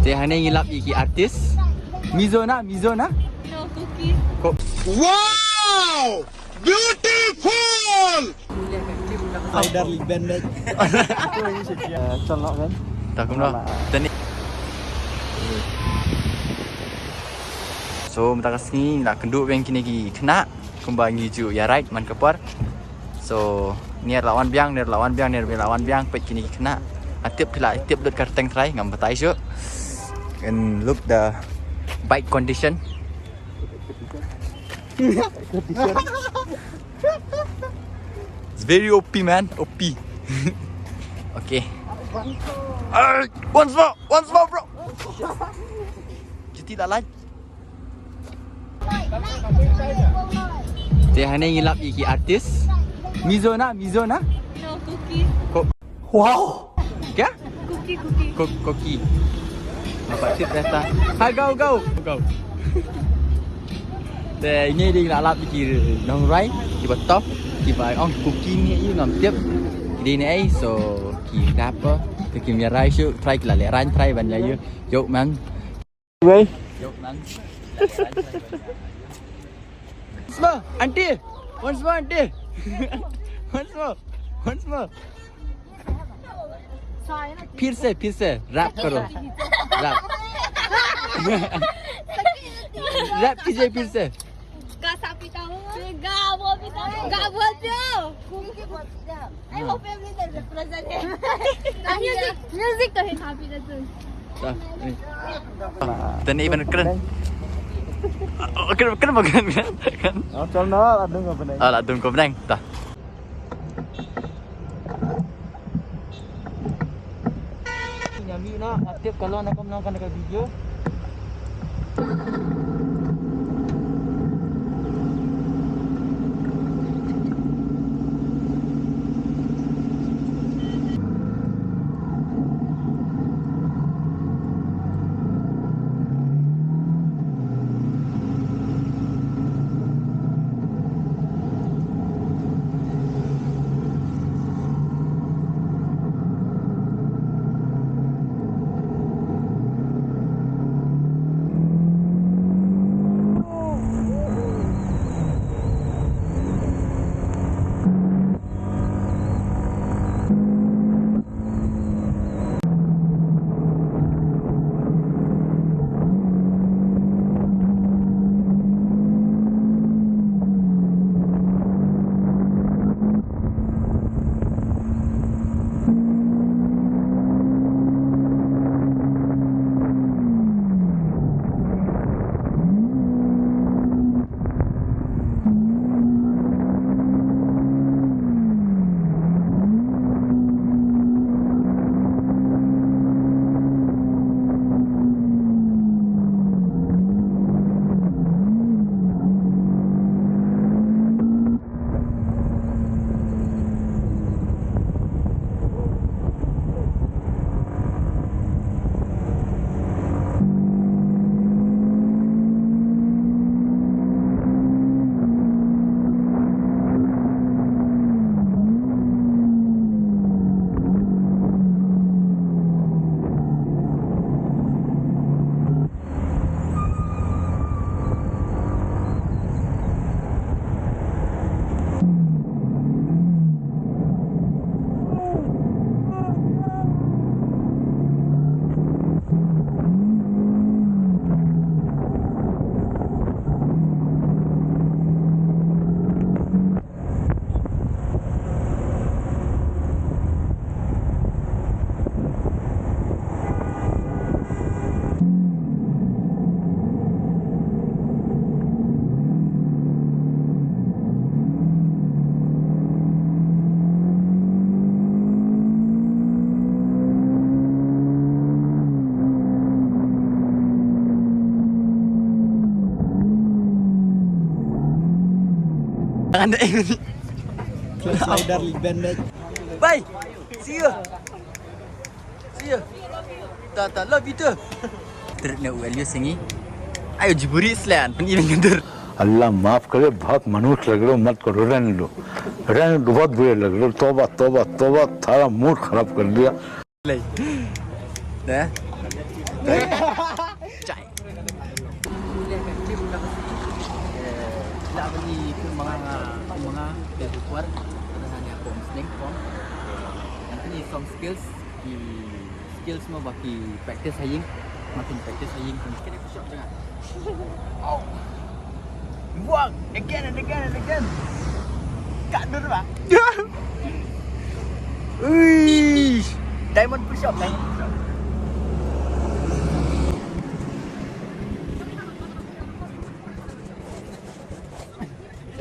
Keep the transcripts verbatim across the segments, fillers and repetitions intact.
Te hangne ngi lap ïa ki artist. Mizo na, Mizo na? No, Kuki. Ko- Wow! Beautiful! Spider Lee Bennett. Chalok kan? Ta kumno? Tani. So mynta ka sngi ngi la kynduh biang kine ki khynnah kumba ngi ju ïa ride man ka por. So ngi la wan biang, ngi la wan biang, ngi la wan biang, peit kine ki khynnah. Nga tip phi la tip lut ka kyrteng trai, ngam batai shuh. And look the bike condition. It's very O P, man. O P. Okay. Alright, once more, once more, bro. Cuti lah, like. Te hangne ngi lap ïa ki artist. Mizo na, Mizo na? No, Kuki. Ko- Wow. Kya? Kuki, Kuki. Ko- Koki. Apa tip data? Ha, go, go. Go. Te ine dei ngi la lap ïa ki nongride kiba top, kiba ong Kuki ne ïa ngam tip. Ki dei ne ei, so ki rapper, te kim ïa rai shuh, trai ki la leh rang trai ban ïa ïa. Yo man. Wei. Yo man. Once more, auntie. Once more, auntie. Once more. Once more. फिर से, फिर से रैप करो। रैप। रैप कीजिए फिर से। Ga sa pita mo? Ga mo pita. Ga mo pita. I hope everyone is present. Music, music to hi happy da tu. Tani ban kren. Kren, kren, kren, kren. Oh, chal na, la dung ko bneng. Ah, la dung ko bneng. Ta. Ïa mih noh, tip ka long na kumno kane ka video. Slide dari band. Bye. See you. See you. Tata, love you too. Trip ne u Elio Singi. Ayo jiburi slan pen ibn ngedur. अल्लाह माफ करे, बहुत मनुष्य लग रहे हो, मत करो, रहने दो, रहने दो, बहुत बुरे लग रहे हो। तौबा, तौबा, तौबा, सारा मूड खराब कर दिया। Lei. Dah. Jai. Ila bani kumanga kumanga ke kuar. Ada hanya kom sning kom. Nanti ni some skills, di skills mo baki practice haying, makin practice haying. Kena push up jangan. Oh. Buang again and again and again. Kat dur ba. Ui. Diamond push up, diamond push up.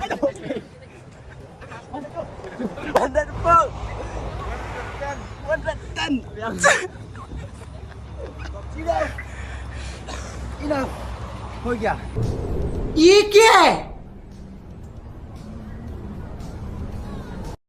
Aduh. One hundred pound. One hundred ten. Enough. Enough. Ho gaya. Ye kya hai?